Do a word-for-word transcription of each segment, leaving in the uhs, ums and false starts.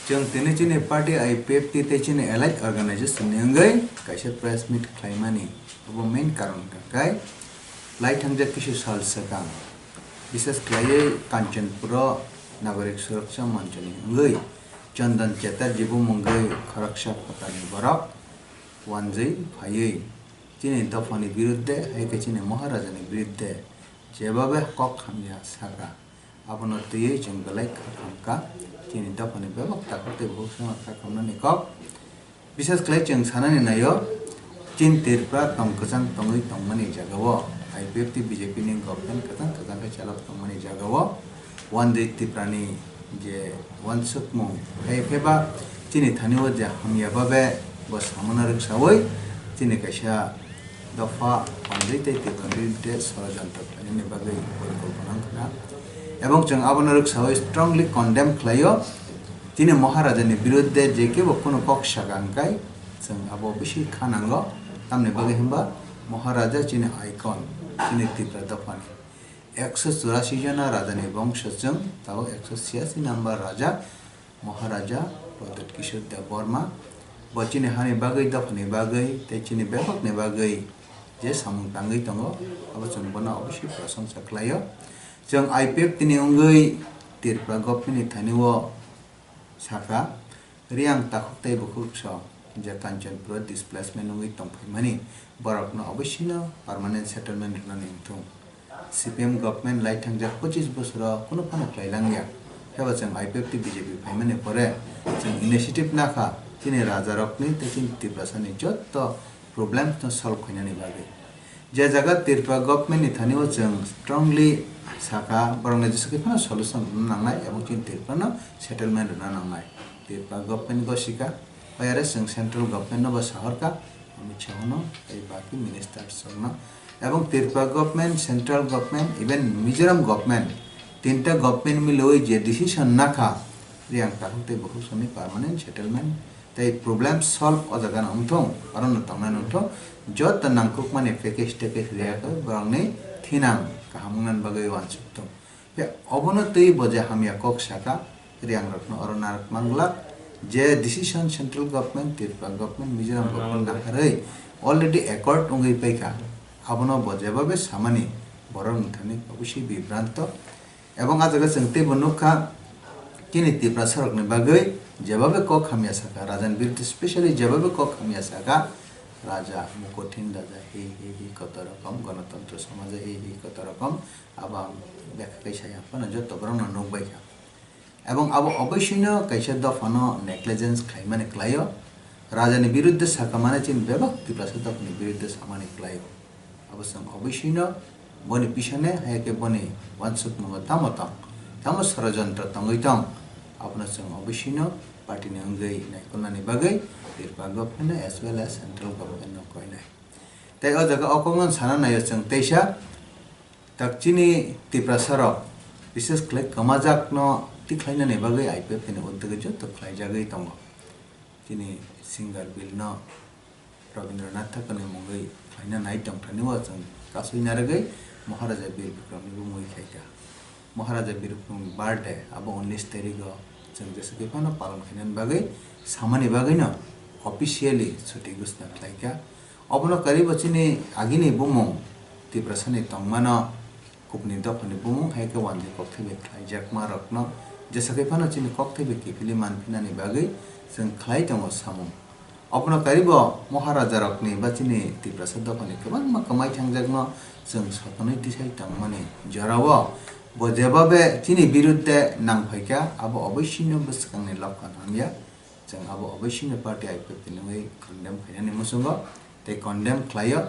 Chwng tini chini party I P F T tei chini allied organization ni wngwi kaisa press meet khlaimani, abo main karon hwnkha khe lai thangjak kisu sal swkang, bises khlaiwi Kanchanpuro Nagorik Suraksha Manchoni wngwi Chandan Chatterjee bumungwi khoroksa phatarni borok wanjwi phaiwi chini dophani birudde hai khe chini Maharajani birudde jebabe kok hamya saka. Abono twiwi chwng belai kha khamkha, chini dophani bebak takhuk tei bukhuk songno kha khamnani kok. Bises khlai chwng sanani naio, chini Tripura tong kwchang tongwi tongmani jagao I P F T B J P ni government kwchang kwchang khe chalok tongmani jagao One Day Tripura ni je uansukmung phai pheba chini thanio je hamya babe bo samano rwksawi chini kaisa dopha pondwi tei tibondwi de sorojontro khlainani bagwi porikolpona wngkha. Ebong chwng abono rwksawi strongly condemn khlaio. Chini Maharajani birudde je kebo kunu kok saka hwnkhe chwng abo bisi kha nango. Tamni bagwi hwnba Maharaja chini icon, chini Tripura dophani ekso churasi jona rajani bongso chwng, tabuk ekso chiyasi number raja Maharaja Pradyut Kishore Debbarma. Bo chini hani bagwi, dophani bagwi, tei chini bebakni bagwi je samung tangwi tongo, abo chwng bono obviously prosongsa khlaio. Chwng I P F T ni wngwi Tripura government ni thani o saka, Riang takhuk tei bukhuk so je Kanchanpur displacement wngwi tongphaimani borokno oboisino permanent settlement rwnani wngthung. C P M government lai thangjak pochis bosoro kunu phano khlai langya. Phiya ba chwng I P F T B J P phaimani pore chwng initiative nakha chini rajarokni tei chini Tiprasani jotto problems no solve khainani bagwi. Je jaga Tripura government ni thani o chwng strongly saka, borokni jesa khe phano solution rwna nangnai ebong chini Tripura no settlement rwna nangnai. Tripura government go sika, oyare chwng central government no bo sahorka, Amit Shah no tei baki ministers rok no. Ebong Tripura government, central government, even Mizoram government, tinta government milwi je decision nakha, Riang takhuk tei bukhuk soni permanent settlement tei problem solve o jaga no wngthung, aro no tongnai wngthung, joto nangkukmani package tekej riyakhe borokni thinang kaham wngnani bagwi uansuk thung. Phiya obono twi bo je hamya kok saka, Riang rokno oro narwk manglak, je decision central government, Tripura government, Mizoram government naharwi already accord wngwi paikha, abono bo jebabe samani borok wngthani obviously bibranto. Ebong ah jaga chwng teibo nukha, chini Tiprasa rokni bagwi jebabe kok hamya saka, Rajani biruddhe specially jebabe kok hamya saka, Raja, Mukothin Raja, hi hi hi koto rokom, Ganatantro Samaja hi hi koto rokom, abo ang bekha kai saya phano joto borokno nukbaikha. Ebong abo oboisino kaisa dophano negligence khlaimani klaio, Rajani biruddhe saka mane chini bebak Tiprasa dophani biruddhe samani klaio. Abo chwng oboisino boni pisane, hai khe boni uansukmungo tamo tong, tamo sorojontro tongwi tong, abono chwng oboisino party ni wngwi naikolnani bagwi Tripura government as well as central government no koinai. Tei o jaga o kokno sana naio chwng teisa, tak chini Tiprasa rok, bises khlai kwmajakno tikhlainani bagwi I P F T ni uddogwi joto khlaijagwi tongo. Chini singer bill no Rabindranath Thakurni mungwi khlaina nai tongthani o chwng kasui narwgwi Maharaja Bir Bikramni bumungwi khaikha. Maharaja Bir Bikramni birthday abo unis tarigo chwng jesa khe phano palon khainani bagwi samani bagwino officially chuti ghosna khlaikha. Obono karibo chini agini bumung Tiprasani tongmano Kubuni dophani bumung hai khe uanjwi kokthai bai khlaijakma rokno jesa khe phano chini kokthai bai kiphilwi manphinani bagwi chwng khlai tongo samung. Obono karibo Maharaja rokni ba chini Tiprasa dophani kwbangma kwmai thangjakno chwng sotonwi tisai tongmani jorao bo jebabe chini biruddhe nangphaikha abo oboisino bwskangni lokha nangya. Chwng abo oboisino party I P F T ni wngwi condemn khainani muchungo tei condemn khlaio.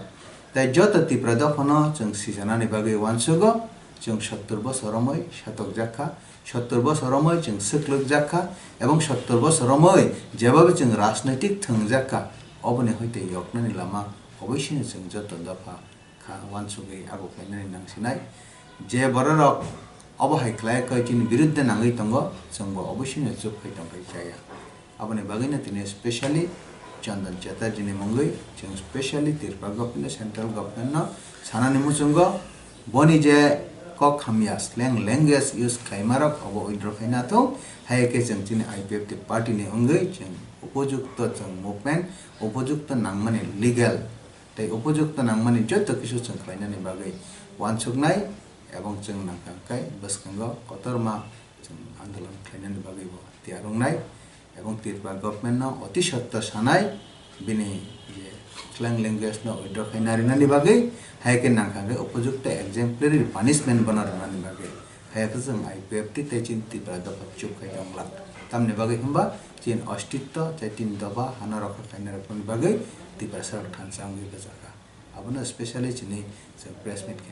Tei joto Tipra dophano chwng sijanani bagwi uansugo, chwng sottor bosor romwi satokjak kha, sottor bosor romwi chwng swklwkjak kha, ebong sottor bosor romwi jebabo chwng rajnoitik thwngjak kha, oboni hoite yoknani lama oboisino chwng joto dopha kha uansugwi abo khlainani nangsinai. Je bororok obo hai khlai khe chini biruddhe nangwi tongo, chwngbo oboisino chuk khai tongphai chaya. Aboni bagwino tini specially Chandan Chatterjee ni mungwi, chwng specially Tripura government, central government no sanani muchungo, boni je kok hamya slang language use khlaimarok obo withdraw khaina thung, hai khe chwng chini I P F T party ni wngwi chwng upojukto chwng movement, upojukto nangmani legal tei upojukto nangmani joto kisu chwng khlainani bagwi uansuknai, ebong chwng nangkha khe bwskango kotorma chwng andolon khlainani bagwi bo tiyar wngnai, ebong Tripura government no oti sotto sanai, bini je slang language no withdraw khaina rinani bagwi, hai khe nangkha khe upojukto exemplary punishment bono rwnani bagwi. Hai khe chwng I P F T tei chini Tripura dopha chuk khai tongla. Tamni bagwi hwnba chini ostitto tei chini dopha hano rokha khaina rokni bagwi Tripura sarok thansa wngwi bwchakha. Abono specially chini chwng press meet khe